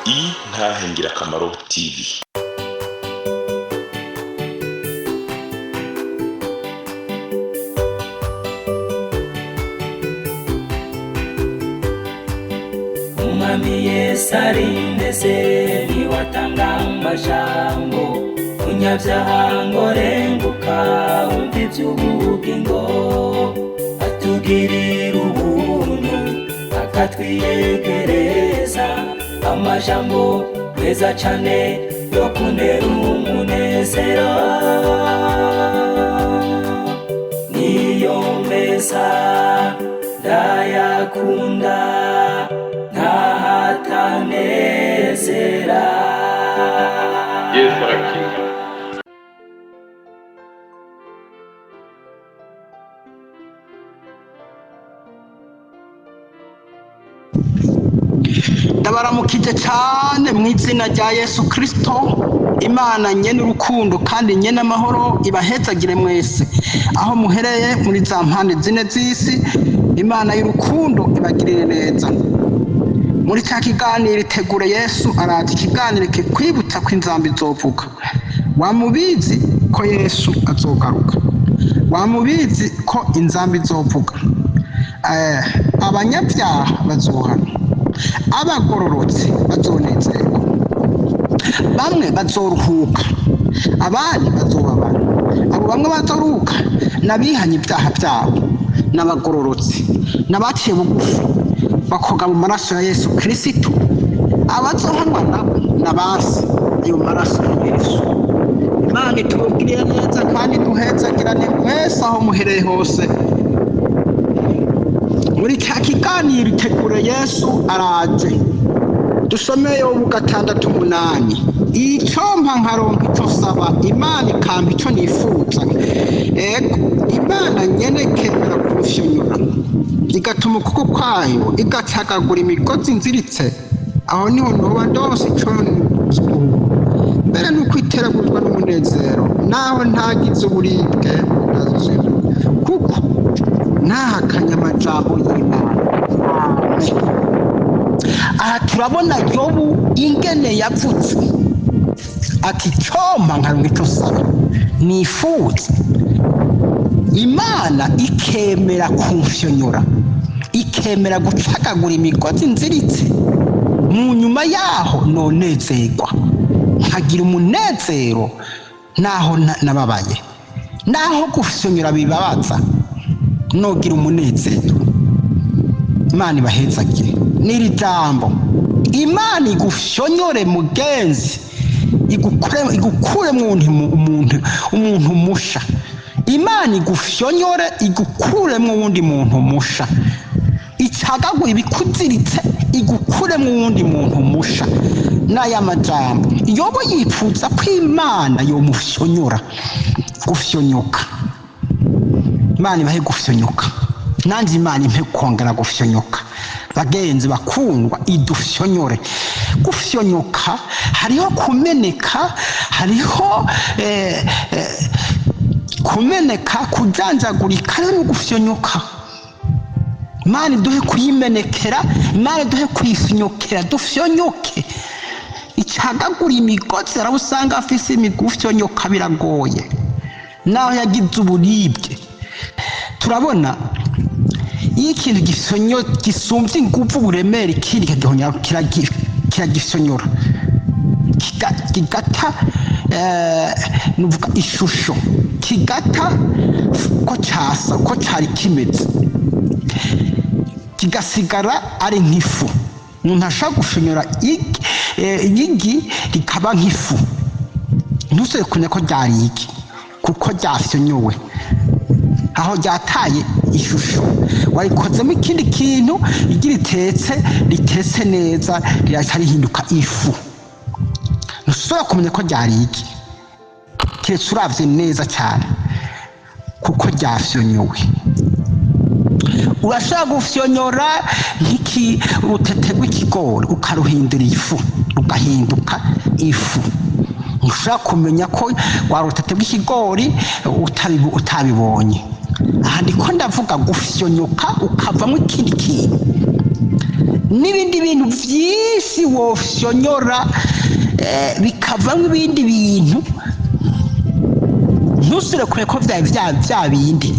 Intahe Ngirakamaro TV. Umwami Yesu arindese, niwatanga amajambo munyabyaha ngo renguka wumva iby'ubugingo, atugirira ubuntu akatwiyegereza amajambo meza cane yo kuntera umunezero, niyo meza ndayakunda ntahatanezera. Yesu arakiza. Ndabaramukije cyane mu izina rya Yesu Kirisito. Imana nyene urukundo kandi nyene amahoro ibahezagire mwese aho muhereye muri za mpande zine z'isi. Imana y'urukundo ibagirire neza. Muri cya kiganiro Itegure Yesu araza, ikiganiro kikwibutsa ko inzamba izovuga. Wamubizi ko Yesu azogaruka, wamubizi ko inzamba izovuga, abanyabyaha bazohana, abagororotse bazonezerwa, bamwe bazoruhuka, abandi bazobabara. Abo bamwe bazoruhuka n'abihanye ibyaha byabo, n'abagororotse, n'abaciye bugufi bakoga mu maraso ya Yesu Kirisitu. Abazohanwa nabo n'abansi ayo maraso ya Yesu. Imana itubwiriye neza kandi duhezagirane mwese aho muhereye hose. Muri cya kiganiro Itegure Yesu araje, dusomeye ubu 6:8: "Icompa nkaronka ico saba, Imana ikampa ico nifuza." Ego, Imana nyene kemera kurufyonyora, igatuma ukuboko kwayo igacagagura imigozi nziritse, aho niho noba ndose ico mbere nuko iteraguzwa n'umunezero, naho ntagize uburibwe budazira, kuko ntahakanye amajambo y'Imana. Amen. Aha turabona Yobu ingene yavutse ati: "Cyompa nkaronka icyo saba nifuza, Imana ikemera kumfyonyora, ikemera gucagagura imigozi nziritse, mu nyuma yaho nonezerwa, nkagira umunezero naho nababaye, naho gufyonyora bibabaza, nogira umunezero." Imana ibahezagire n'iri jambo. Imana igufyonyore mugenzi, igukure umuntu musha. Imana igufyonyore, igukuremo uwundi muntu musha, icagagura ibikuziritse, igukuremo uwundi muntu musha. N'aya majambo Yobo yipfuza ko Imana yomufyonyora. Gufyonyoka, Imana ibahe gufyonyoka, nanjye Imana impe kongera gufyonyoka. Bagenzi bakundwa, idufyonyore. Gufyonyoka hariho kumeneka, hariho kumeneka, kujanjagurika, hariho no gufyonyoka. Imana iduhe kuyimenekera, Imana iduhe kuyifyonyokera, dufyonyoke, icagagura imigozi. Arabo usanga afise imigufyonyoka biragoye, naho yagize uburibwe. Turabona iyo ikintu gisumbye ingufu uburemere ikindi, kiragifyonyora, kigata, nuvuga ishusho, kigata ko cyasa ko cyari kimeze, kigasigara ari nk'ifu. Umuntu ashobora gufyonyora igi rikaba nk'ifu, ntusubire kumenya ko ryari igi kuko ryafyonyowe, aho ryataye ishusho, warikozemo ikindi kintu. Igi ritetse, ritetse neza, riraca rihinduka ifu, ntusubira kumenya ko ryari igi keretse uravye neza cyane kuko ryafyonyowe. Urashobora gufyonyora nk'iki urutete rw'ikigori, ukaruhindura ifu, rugahinduka ifu, ntushobora kumenya ko rwa rutete rw'ikigori utabibonye. Aha ndiko ndavuga gufyonyoka ukavamo ikindi kintu n'ibindi bintu byinshi. byinshi wofyonyora bikavamo ibindi bintu, ntusubire kure ko byaba bya bindi.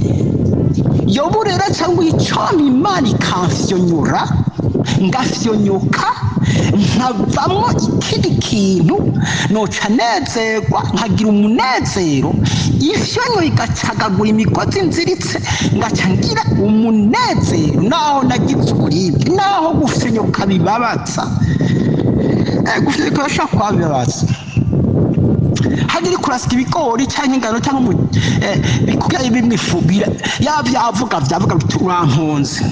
Yobu rero cyangwa icompa Imana ikamfyonyora, ngafyonyoka, nkavamwo ikindi kintu, noca nezerwa, nkagira umunezero. Ifyonyo igacagagura imigozi nziritse, ngaca ngira umunezero naho nagize uburibwe, naho gufyonyoka bibabaza. Gufyonyoka birashobora kuba bibabaza. Hagira kurasika ibigori cyangwa ingano cyangwa bikugira bimwe ifu, ya byavuga biti urampunze,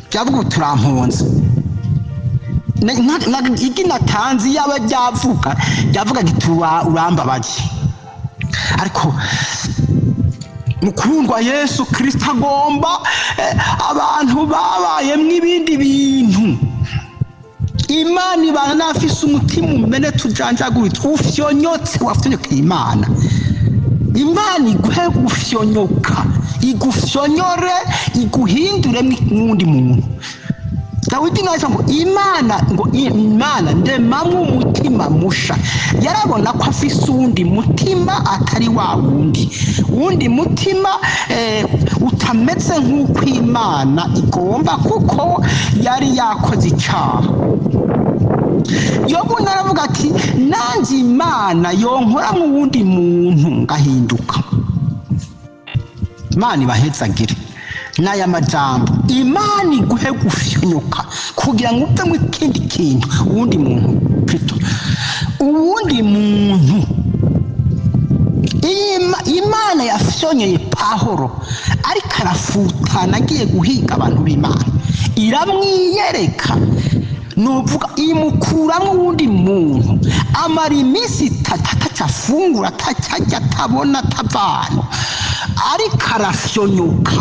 byavuga biti urampunze. Igi natanze yaba byavuga giti urambabaje. Ariko mukundwa, Yesu Kristo agomba abantu babayemwo ibindi bintu. Imana ibana n'abafise umutima umenetse, ujanjaguritse, ufyonyotse, wafyonyokeye Imana. Imana iguhe gufyonyoka, igufyonyore, iguhindure mw'undi muntu. Dawidi nawe ngo Imana, ngo Imana ndemamwo umutima musha. Yarabona ko afise uwundi mutima atari wa wundi, uwundi mutima utameze nk'uko Imana igomba, kuko yari yakoze icaha. Yobu naravuga ati nanjye Imana yonkoramwo uwundi muntu ngahinduka. Imana ibahezagire n'aya majambo. Imana iguhe gufyonyuka kugira ngo uvemo ikindi kintu, uwundi muntu plutôt, uwundi muntu. Imana yafyonyeye Pahoro ariko arafutana agiye guhiga abantu b'Imana, iramwiyereka, nuvuga imukuramo uwundi muntu. Amara iminsi 3 ataca afungura, atacyarya, atabona, atavana, ariko arafyonyuka.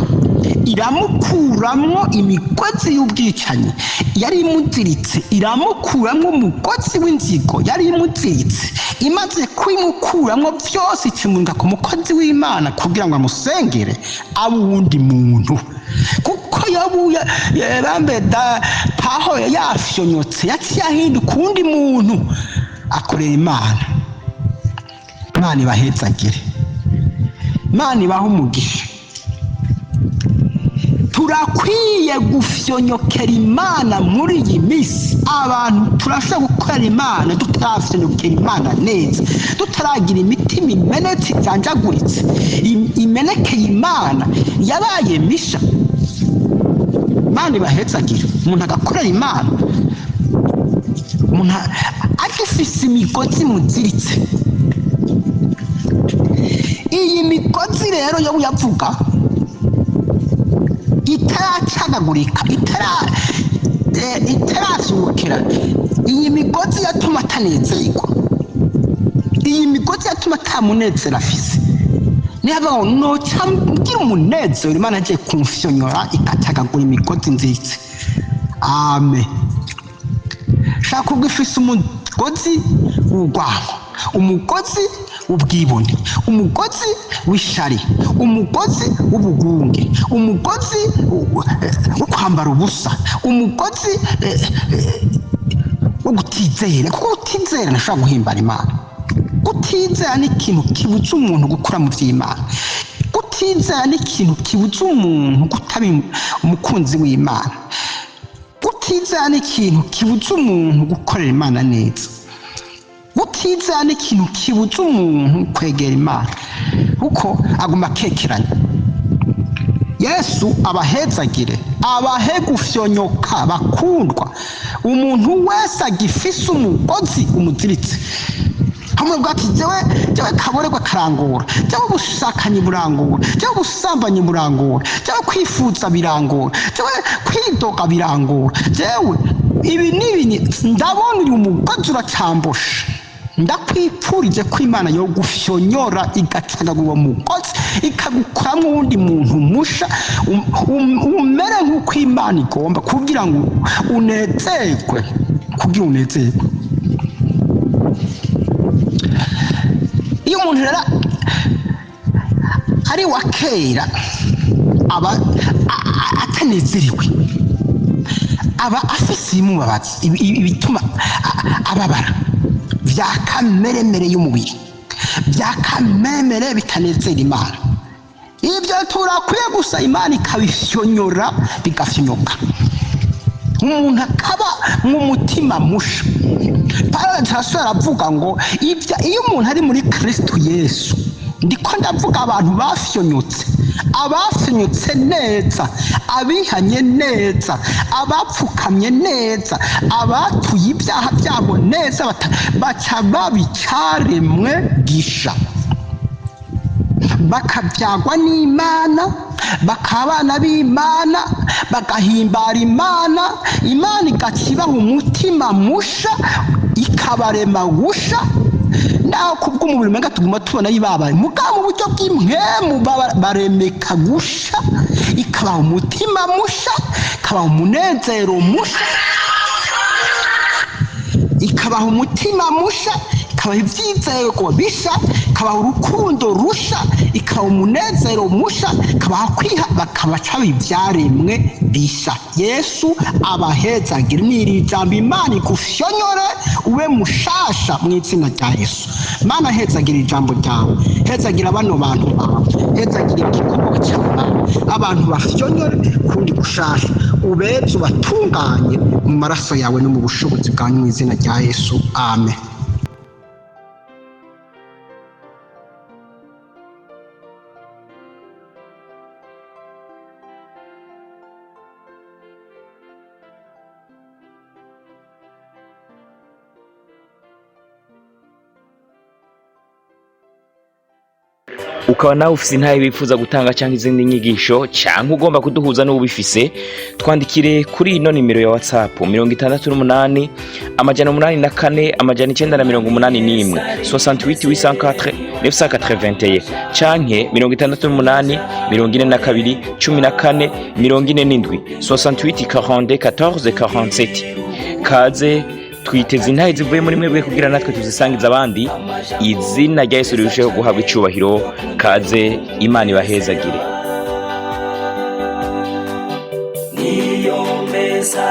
Iramukuramwo imigozi y'ubwicanyi yari imuziritse, iramukuramwo umugozi w'inzigo yari imuziritse. Imaze kubimukuramwo byose, ikimurika ku mukozi w'Imana kugira ngo amusengere abe uwundi muntu. Kuko Yobu bambe da Paho yafyonyotse, yaciye ahinduka uwundi muntu, akorera Imana. Imana ibahezagire, Imana ibahe umugisha. Turakwiye gufyonyokera Imana muri iyi minsi. Abantu turashobora gukorera Imana tutarafyonyokera Imana neza, tutaragira imitima imenetse, ijanjaguritse, imenekeye Imana, yabaye misha. Imana ibahezagire. Umuntu agakorera Imana, umuntu agifise imigozi imuziritse. Iyi migozi rero yo yavuga itaracagagurika, itaravyukira, iyi migozi yatuma atanezerwa, iyi migozi yatuma atamunezero afise. Niyo avuga ngo noca ngira umunezero Imana agiye kumfyonyora ikacagagura imigozi nziritse. Amen. Shaka ubwo ifise umugozi w'urwango, umugozi w'ubwibone, umugozi w'ishari, umugozi w'ubugunge, umugozi wo kwambara ubusa, umugozi wo gutizera. Kuko utizera ntashobora guhimbara Imana. Kutizera ni ikintu kibuza umuntu gukura mu by'Imana. Kutizera ni ikintu kibuza umuntu kutaba umukunzi w'Imana. Kutizera ni ikintu kibuza umuntu gukorera Imana neza. Kutizera ni ikintu kibuza umuntu kwegera Imana, kuko aguma akekeranya. Yesu abahezagire, abahe gufyonyoka. Bakundwa, umuntu wese agifise umugozi umuziritse hamwe bwa ati jewe kaborerwa karangora, jewe ubushakanyi burangora, jewe ubusambanyi burangora, jewe kwifuza birangora, jewe kwidoga birangora, jewe ibi n'ibi, ndabona uyu mugozi uracambusha. Ndakwipfurije ko Imana yo gufyonyora igacagagura uwo mugozi, ikagukuramwo uwundi muntu musha, umere nk'uko Imana igomba, kugira ngo unezerwe, kugira unezerwe. Iyo umuntu rero ari wa kera aba atanezerewe, Aba afise ibimubabaza, ibituma ababara bya kameremere y'umubiri, bya kameremere bitanezera Imana. Ibyo turakwiye gusa Imana ikabifyonyora, bigafyonyoka, umuntu akaba nk'umutima musha. Pawulo arasubira aravuga ngo ibyo iyo umuntu ari muri Kristo Yesu, ndiko ndavuga abantu bafyonyotse, abafyonyotse neza, abihanye neza, abapfukamye neza, abatuye ibyaha byabo neza, baca baba icyaremwe gisha, bakabyagwa n'Imana, bakaba abana b'Imana, bagahimbara Imana. Imana igaca ibaha umutima musha, ikabarema gusha. Naho kubw'umubiri umenga tuguma tubona yibabaye, mugabo mu buryo bw'impwemu baremeka gusha, ikabaha umutima musha, ikabaha umunezero musha, ikabaha umutima musha, ikabaha ibyizerwa bisha, ikabaha urukundo rusha, ikabaha umunezero musha, ikabaha kwiha, bakabaca ibyaremwe bisha. Yesu abahezagira n'iri jambo. Imana igufyonyore ube mushasha mu izina rya Yesu. Mana, hezagira ijambo ryawe, hezagira bano bantu bawe, hezagira igikorwa cyawe, abantu bafyonyore kundi gushasha, ubeze ubatunganye mu maraso yawe no mu bushobozi bwawe, mu izina rya Yesu, amen. Ukaba nawe ufise intahe wifuza gutanga cyangwa izindi nyigisho, cyangwa ugomba kuduhuza n'ubifise, twandikire kuri ino nimero ya WhatsApp: 68 804 981, 68 804 981, canke 68 42 14 47, 68 42 14 47. Kaze, twiteze intahe zivuye muri mwebwe kugira natwe tuzisangiza abandi, izina rya Yesu rirusheho guhabwa icubahiro. Kaze, Imana ibahezagire. Niyo meza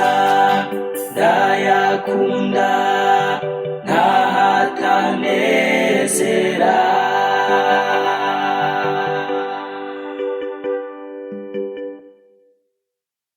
ndayakunda, ntahatanezera.